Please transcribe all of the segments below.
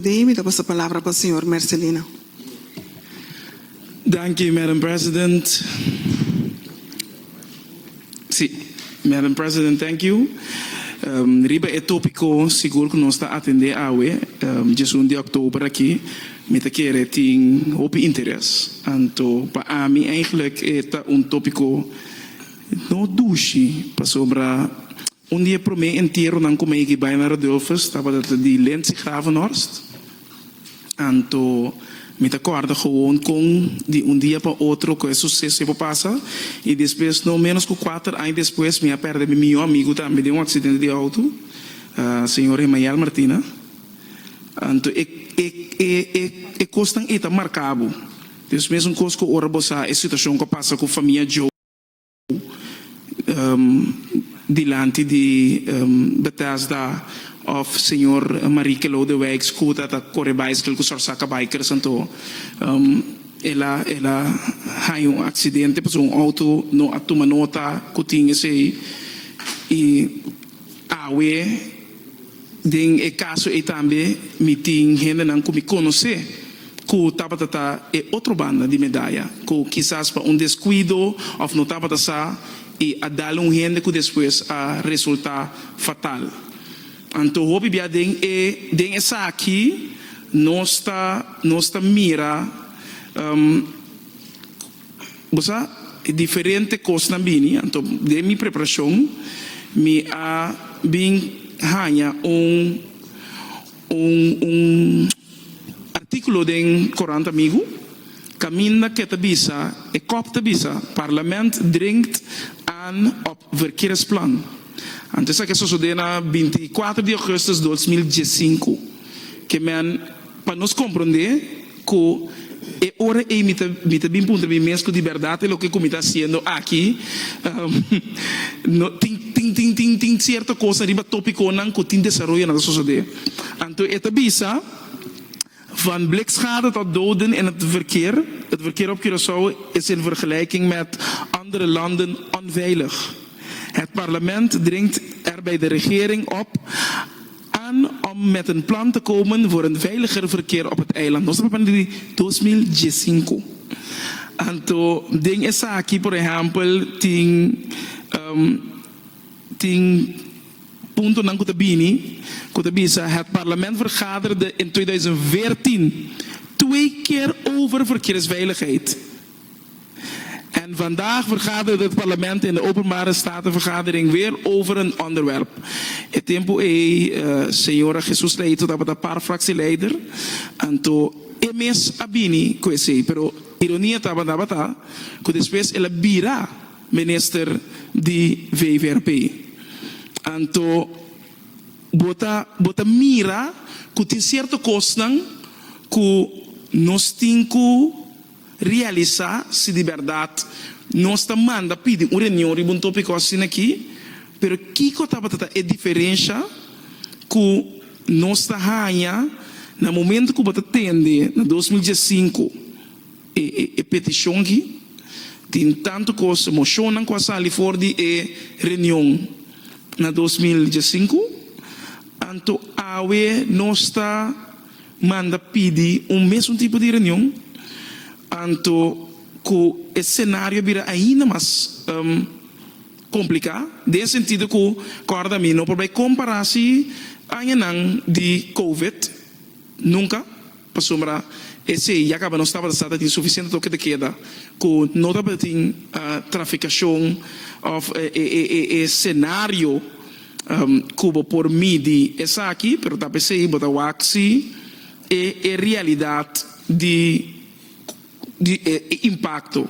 Dei mi ta pasa palabra pa señor Mercelina. Danki Madam President. Si, Madam President thank you. Riba e topico sigur cu nos ta atende awe, diesun di october aki, mi ta kere tin hopi interes. Anto pa ami eigenlijk e ta un topico no dushi pasobra Un di e promé entieronan ku mi a bai na Radulphus tabata di Lindsay Gravenhorst. Anto mi ta kòrda gewoon kon di un dia pa otro ku e suseso ei por pasa i despues no ménos ku kuater aña despues mi a pèrdè mi mihó amigu tambe den un aksidente di outo, señor Emael Martina. Anto e e e e kosnan ei ta marka bo. Dus mesun kos ku ora bo sa e situashon ku a pasa ku famia Joe. Dilanti di Bethesda of señor Marieke Lodewijks cu ta ta core bicycle cu Sorsaka Bikers anto el a el a haña un accidente pasobra un auto no a tuma nota cu tin esey y awe Den e kaso ei tambe mi tin hendenan ku mi konosé ku tabata ta e otro banda di medaya, ku kisas pa un deskuido òf no tabata sa i a dal un hende ku despues a resultá fatal. Anto hopi bia den e den esaki nos ta nos ta mira. Bo sa, e diferente kosnan bini, anto den mi preparashon mi a bin haña un un un artíkulo den Korant Amigu kaminda ke ta bisa, e kòp ta bisa, Parlement dringt aan op verkeersplan. Anto esaki a sosodé na 24 di ougùstùs 2015. Ke men pa nos komprondé Ku e ora ei mi ta mi ta bin puntra mi mes ku di bèrdat e loke ku mi ta hasiendo aki no tin tin tin tin tin sierto kosnan riba topikonan ku tin desaroyonan ta sosodé. Anto e ta bisa, Van blikschade tot doden in het verkeer, het verkeer op Curaçao is in vergelijking met andere landen onveilig. Het parlement dringt er bij de regering op Aan om met een plan te komen voor een veiliger verkeer op het eiland. Nos ta papia di 2015. Anto den esaki por ehempel tin tin puntonan ku ta bini ku ta bisa het parlement vergaderde in 2014 twee keer over verkeersveiligheid. En vandaag vergaderde het parlement in de openbare statenvergadering weer over een onderwerp. E tempu ei señora Jesus Leito tabata par fractieleider, anto e mes a bini cu esey, pero ironia tabata cu despues el a bira minister di VVRP. Anto bo ta bo ta mira cu tin cierto cosnan cu nos tin cu Realisá si di bèrdat nos ta manda pidi un reunion riba un tópiko asina aki, pero kiko tabata ta e diferensha ku nos ta haña na momento ku bo ta tende na 2015 e e e petishon aki? Tin tantu kos, moshonnan ku a sali for di e reunion na 2015, anto awe nos ta. Manda pidi un mesun tipo di reunion, anto ku e senario a bira ainda mas kompliká, den e sentido ku kòrda mi no por bai kompará si añanan di covid, nunka, pasobra esei ya kaba nos tabata sa ta tin sufisiente toke de keda ku no tabatin trafikashon òf e senario. Ku bo por midi esaki, pero ta p'esei bo ta wak si e e realidat di di e impakto.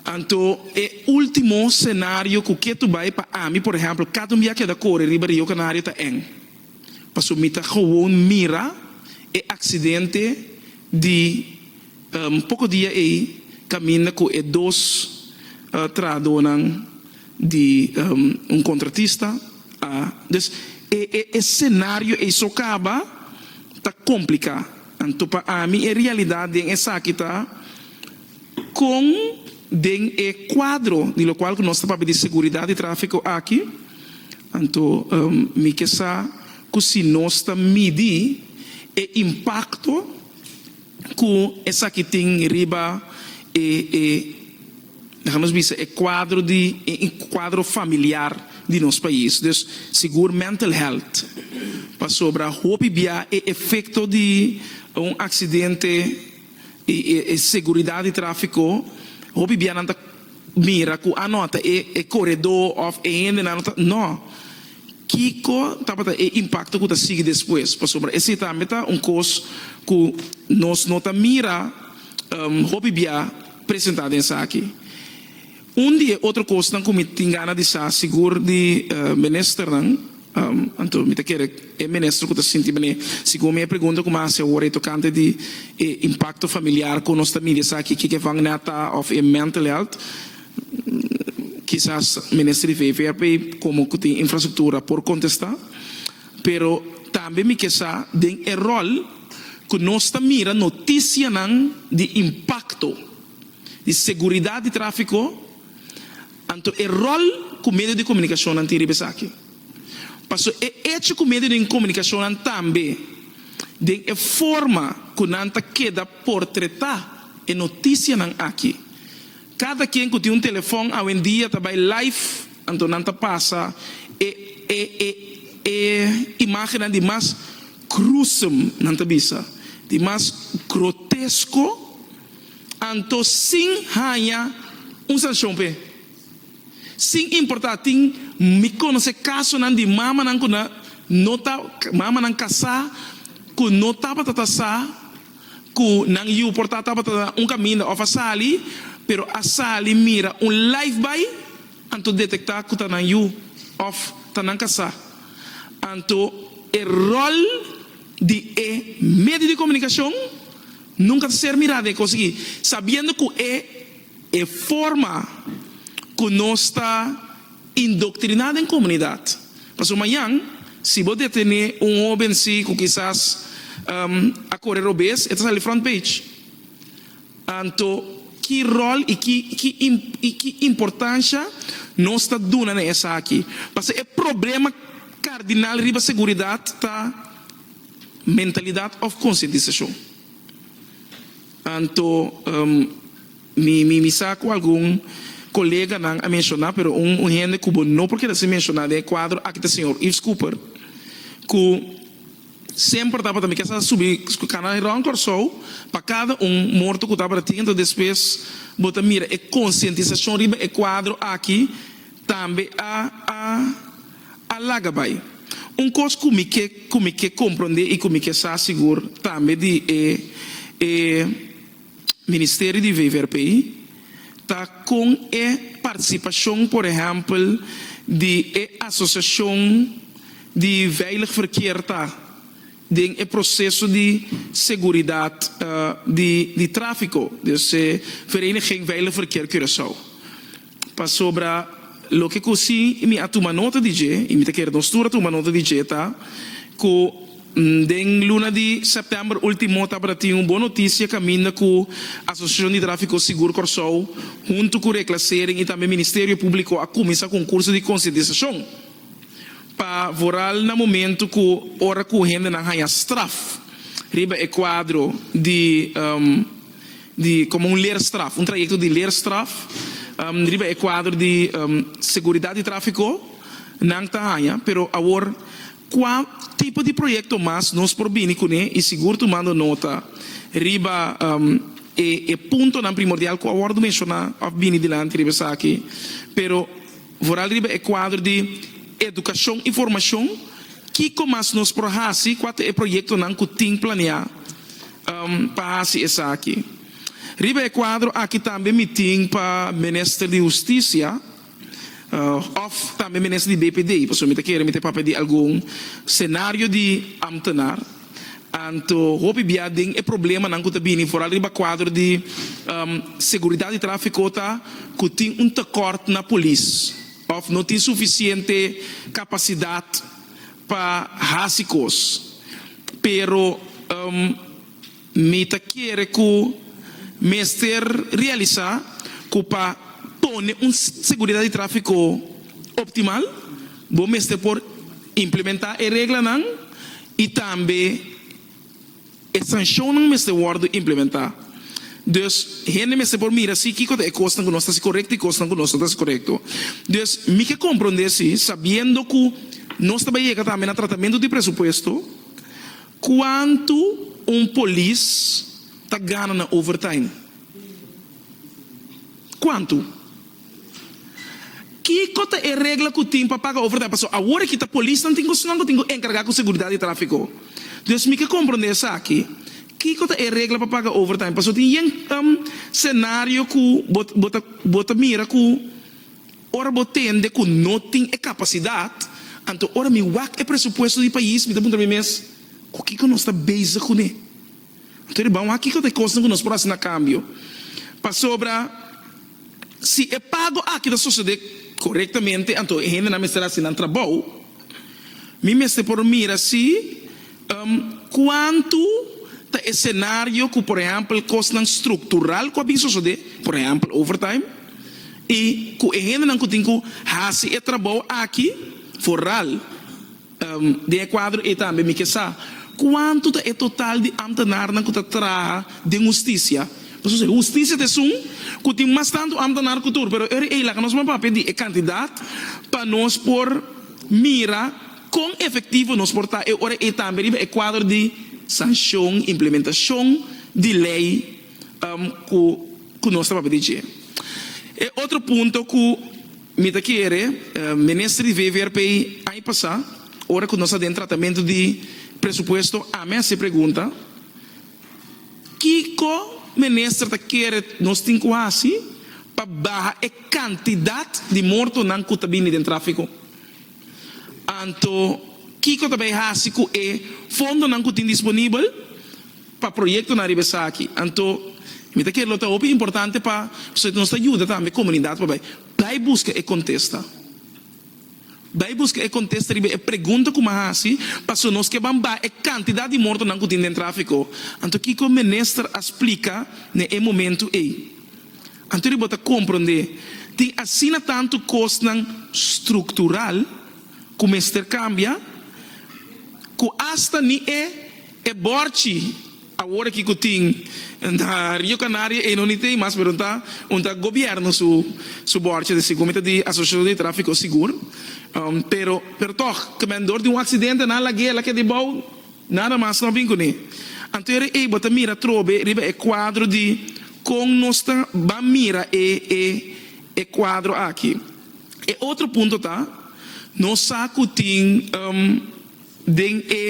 Anto e ultimo senario ku ke tu bai pa ami por ehèmpel kada un bia keda kore riba Rio Canario ta eng. Pasobra mi ta gewoon mira e aksidente di poko dia ei kaminda ku e dos trahadónan di un kontratista a dus e e e senario ei so kaba ta kompliká anto pa ami e realidat den esaki ta kon den e kuadro di lokual ku nos ta papia di seguridat di trafiko aki anto mi ke sa ku si nos ta midi. E impakto ku esaki tin riba e e laga nos bisa e kuadro di e kuadro familiar di nos pais. Dus sigur mental health pasobra hopi bia e efekto di un aksidente i e seguridat di tráfiko hopi bia nan ta mira ku a no ta e e koredó òf e hendenan no ta no. Kiko tabata e impakto ku ta sigui despues? Pasobra esei tambe ta un kos ku nos no ta mira hopi bia presentá den esaki. Un di e otro kosnan ku mi tin gana di sa sigur di ministernan, anto mi ta kere e minister ku ta sinti manera segun mi e pregunta ku mi a hasi awor ei tokante di e impakto familiar ku nos ta mira esaki, kiko e vangnet ta òf e mental health. Kisas minister di VVRP komo ku tin infrastruktura por kontestá, pero tambe mi ke sa den e ròl ku nos ta mira notisianan di impakto di seguridat di tráfiko, anto e ròl ku medio di komunikashonnan tin riba esaki. Pasobra e echo ku medio di komunikashonnan tambe den e forma ku nan ta keda portretá e notisianan aki, Kada ken ku tin un telefòn awendia ta bai live, anto nan ta pasa e e e e imágennan di mas gruesome, nan ta bisa, di mas grotesko, anto sin haña un sanshon p'e. Sin importá, tin mi konosé kasonan di mamanan ku na no ta mamanan kasá ku no tabata ta sa ku nan yu por ta tabata na un kaminda òf a sali, pero a sali mira un life bai, anto detektá ku ta nan yu òf ta nan kasá. Anto e ròl di e medio di komunikashon nunka ta ser mirá den e kos aki, sabiendo ku e e forma ku nos ta indoktriná den komunidat. Pasobra mañan si bo detené un hóben si ku kisas a kore robes, e ta sali front page. Anto ki ròl i ki ki i ki importansha nos ta duna na esaki? Pasobra e problema kardinal riba seguridat ta mentalidat òf konsientisashon. Anto mi mi sa ku algun koleganan a menshoná, pero un un hende ku bo no por keda sin menshoná den e kuadro aki ta señor Yves Cooper, ku semper tabata mi kesa subi kana rònt Kòrsou pa kada un morto ku tabata tin, anto despues bo ta mira e konsientisashon riba e kuadro aki tambe a a a laga bai. Un kos ku mi ke ku mi ke komprondé i ku mi ke sa sigur tambe di e e ministerio di VVRP ta kon e partisipashon por ehèmpel di e asosiashon di Veilig Verkeer ta den e proseso di seguridat di di tráfiko, dus e Vereniging Veilig Verkeer Curaçao. Pasobra loke ku si mi a tuma nota di dje, i mi ta kere nos tur a tuma nota di dje, ta ku den luna di sèptèmber último tabata tin un bon notisia kaminda ku Asosiashon di Tráfiko Sigur Kòrsou huntu ku Reklasering i tambe Ministerio Públiko a kuminsá ku un kurso di konsientisashon pa vooral na momentu ku ora ku hendenan haña straf riba e kuadro di di komo un leerstraf, un trayekto di leerstraf riba e kuadro di seguridat di tráfiko nan ta haña, pero awor kua tipo di proyekto mas nos por bini kuné i sigur tumando nota riba e e puntonan primordial ku a wòrdu menshoná òf bini dilanti riba esaki, pero vooral riba e kuadro di edukashon i formashon, kiko mas nos por hasi, kua ta e proyektonan ku tin planeá pa hasi esaki. Riba e kuadro aki tambe mi tin pa Minister di Hustisia òf tambe Minister di BPD, pasobra mi ta kere mi ta papia di algun senario di ambtenaar, anto hopi bia den e problemanan ku ta bini foral riba kuadro di seguridat di tráfiko ta ku tin un tekòrt na polis òf no tin sufisiente kapasidat pa hasi kos. Pero mi ta kere ku mester realisá ku pa pone un seguridat di tráfiko optimal, bo mester por implementá e reglanan i tambe. E sanshonnan mester wòrdu implementá. Dus, hende mester por mira si kiko ta e kosnan ku nos ta hasi korekto i kosnan ku nos no ta hasi korekto. Dus, mi ke komprondé si, sabiendo ku nos ta bai yega tambe na tratamentu di presupuesto, kuantu un polis ta gana na overtime. Kuantu? Kiko ta e regla ku tin pa paga overtime? Pasobra awor aki ta polisnan tin ku esnan ku tin ku enkargá ku seguridat di tráfiko. Dus mi ke komprondé esaki. Kiko ta e regla pa paga overtime? Pasobra tin yen senario ku bo bo ta bo ta mira ku ora bo tende ku no tin e kapasidat, anto ora mi wak e presupuesto di pais mi ta puntra mi mes, ku kiko nos ta bezig kuné? Anto riba wak kiko ta e kosnan ku nos por hasi na kambio? Pasobra si e pago aki ta sosodé korektamente, anto e hendenan mester hasi nan trabou. Mi mester por mira si kuantu ta e senario ku, por ehèmpel, kosnan struktural ku a bin sosodé, por ehèmpel overtime, i ku e hendenan ku tin ku hasi e trabou aki foral. Den e kuadro ei tambe mi ke sa kuantu ta e total di amtenarnan ku ta traha den hustisia. Pasobra hustisia ta esun ku tin mas tantu amtenar ku tur, pero ora ei laga nos ban papia di e kantidat pa nos por mira kon efektivo nos por ta e ora ei tambe riba e kuadro di sanshon, implementashon di lei ku nos ta papia di dje. E otro punto ku. Mi ta kere, Minister di VVRP aña pasá, ora ku nos ta den tratamentu di presupuesto, ami a hasi e pregunta, Kiko Minister ta kere nos tin ku hasi pa baha e kantidat di mortonan ku ta bini den tráfiko? Anto, kiko ta bai hasi ku e fondonan ku tin disponibel? Pa proyektonan riba esaki. Anto, mi ta kere lo ta hopi importante pa, pasobra nos ta yuda tambe komunidat pa bai, bai buska e kontesta. Bai buska e kontesta riba e pregunta ku mi a hasi, pasobra nos ke ban baha e kantidat di mortonan ku tin den tráfiko. Anto kiko minister a splika na e momentu ei? Anto riba bo ta komprondé, tin asina tantu kosnan struktural ku mester kambia, ku asta ni e E borchi awor aki ku tin na Rio Canaria ei no ni tin mas pero ta un ta gobierno su su borchi ta segun mi ta di Asociacion di Trafico sigur pero pero tog ke men dor di un accidente nan lag'é la keda bou nada mas no a bin kuné anto ora ei bo ta mira atrobe riba e cuadro di kon nos ta ban mira e e e cuadro aki e otro punto ta nos sa ku tin. Den e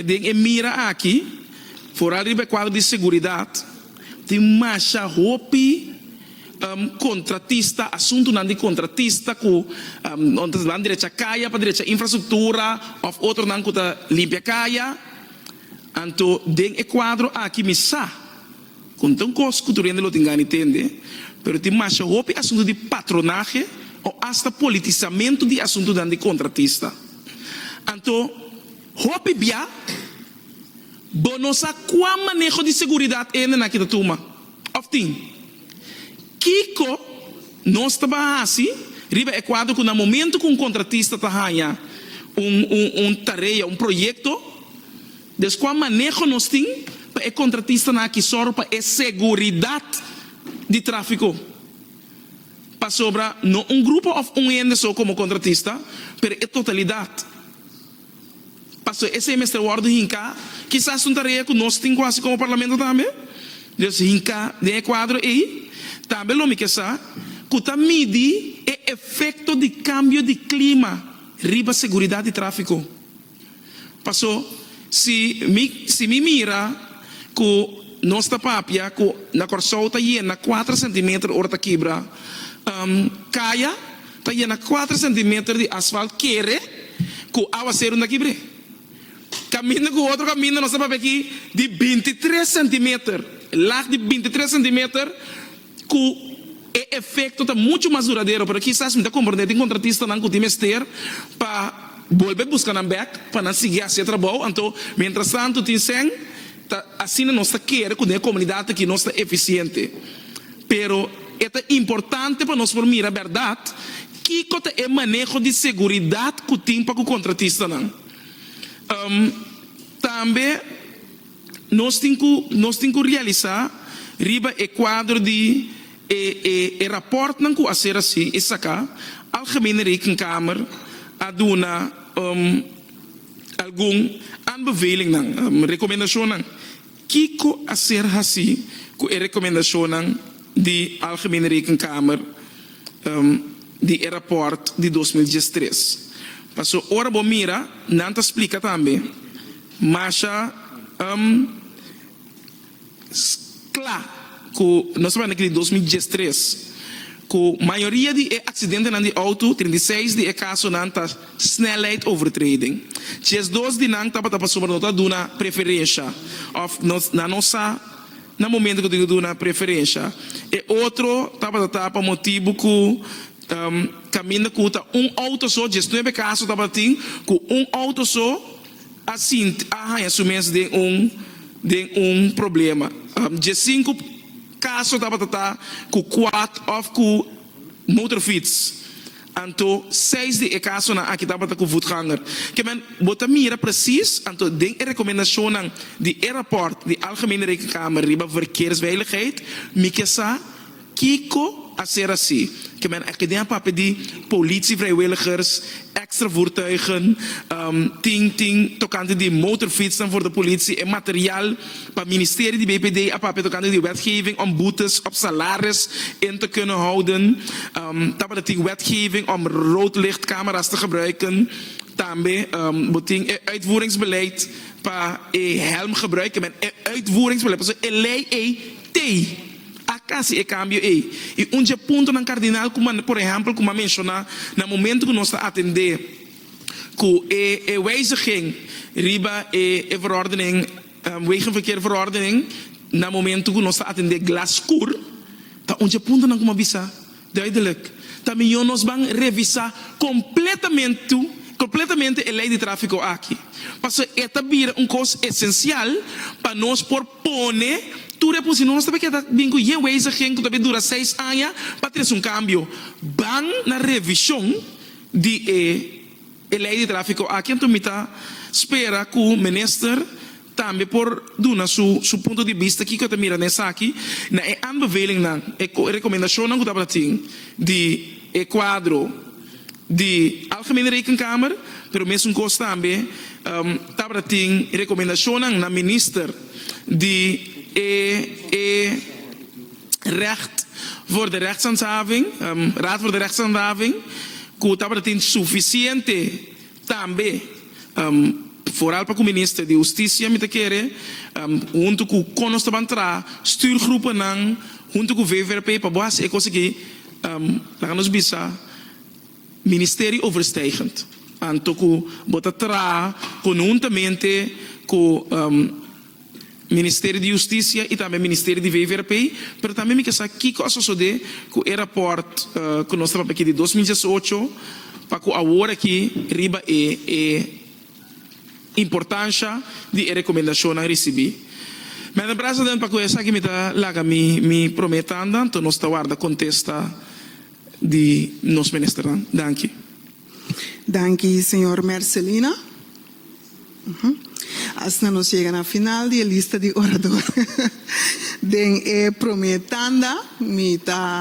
den e mira aki, foral riba e kuadro di seguridat, tin masha hopi kontratista, asuntunan di kontratista ku nan ta ban drecha kaya pa drecha infrastruktura òf otronan ku ta limpia kaya. Anto den e kuadro aki mi sa ku no ta un kos ku tur hende lo tin gana di tende, pero tin masha hopi asuntu di patronahe o asta politisamentu di asuntunan di kontratista. Anto, hopi bia bo no sa kua maneho di seguridat e hendenan aki ta tuma òf tin. Kiko nos ta ban hasi riba e kuadro ku na momentu ku un kontratista ta haña un un tarea, un proyekto, des kua maneho nos tin pa e kontratistanan aki sòru pa e seguridat di tráfiko? Pasobra no un grupo of un hende so como contratista, pero e totalidad. Pasobra esey mester wordo hinca, kisas un tarea cu nos tin cu haci como Parlamento tambe, dus hinca den e cuadro ey. Tambe lo mi ke sa cu ta midi e efecto di cambio di clima riba seguridad di trafico. Paso si mi si mi mira ku nos ta papia ku na Kòrsou ta yena kuater sentimeter ora ta kibra kaya ta yena kuater sentimeter di asfalt kere ku awaseru no ta kibr'é. Kaminda ku otro kaminda nos ta papia aki di bintitres sentimeter lag di bintitres sentimeter ku e efekto ta muchu mas duradero, pero kisas mi ta komprendé tin kontratistanan ku tin mester pa bolbe buska nan bèk pa nan sigui hasi e trabou, anto mientras tantu tin sèn, ta asina nos ta kere ku den e komunidat aki nos ta efisiente. Pero e ta importante pa nos por mira bèrdat kiko ta e maneho di seguridat ku tin pa ku kontratistanan. Tambe. Nos tin ku realisá riba e kuadro di e rapòrtnan ku a ser asina e saka Algemene Rekenkamer a duna algun aanbevelingnan, rekomendashonnan. Kiko a ser hasí ku e rekomendashonnan di Algemene Rekenkamer di e rapòrt di 2013? Paso ora bo mira, nan ta splika tambe, masha kla ku nos ta di 2013 ku mayoria di aksidentenan di outo, 36 di e kasonan ta snelheidsovertreding. 12 di nan tabata pasobra no ta duna preferensia òf no, nan no sa na momento ku tin duna preferensia. E otro tabata pa motibu ku kaminda ku ta un outo so, 19 kaso tabatin ku un outo so asina a haña su mes den un problema. 5 kaso tabata ku quad òf ku motorfiets. Anto, 6 di e kasonan aki tabata ku voetganger. Ke men bo ta mira precies, anto den e rekomendashonnan di e rapport di Algemene Rekenkamer riba verkeersveiligheid, mi ke sa kiko a ser hasí. Ke men aki den papia di politie vrijwilligers, extra voertuigen, tin tokante di motorfiets voor de politie en materiaal pa ministerie di BPD a papia tokante di wetgeving om boetes op salaris in te kunnen houden. Tabata tin wetgeving om roodlichtcamera's te gebruiken. Tambe bo tin e uitvoeringsbeleid pa e helm gebruiken. Men e uitvoeringsbeleid, paso e lei e T a kasi e kambio ei. I un di puntonan kardinal ku por ehèmpel ku m'a menshoná na momento ku nos ta atendé ku e wijziging riba e verordening wegenverkeerverordening, na momento ku nos ta atendé glas skur, ta un di puntonan ku m'a bisa duidelijk. Ta mihó nos ban revisá kompletamente e lei di tráfiko aki. Paso e ta bira un kos esensial pa nos por pone tur e si nos tambe keda bin ku yen wijziging ku tambe dura 6 aña pa trese un kambio. Ban na revishon di e lei di tráfiko aki. Anto mi ta spera ku minister tambe por duna su punto di bista kiko ta mira n'esaki na e aanbevelingnan, e rekomendashonnan ku tabatin di e kuadro di Algemene Rekenkamer, pero mesun kos tambe tabatin rekomendashonnan na minister di e recht voor de rechtshandhaving, Raad voor de Rechtshandhaving, ku tabatin sufisiente tambe, vooral pa minister di Hustisia, mi ta kere, huntu ku kon nos ta traha stuurgroepennan huntu ku VVRP pa bo hasi e kos aki, laga nos bisa, ministerie overstijgend. Anto ku bo ta traha konhuntamente ku Ministerio di Hustisia i tambe Ministerio di VVRP, pero tambe mi ke sa kiko a sosodé ku e rapport ku nos tabata aki di 2018 pa ku awor aki riba e importansia di e rekomendashonnan risibí. Madam President, pa ku esaki mi ta laga mi promé tanda, anto nos ta warda kontesta di nos ministernan. Danki. Danki, señor Mercelina. Asina nos yega na final di lista di oradó. Den e promé tanda, mi ta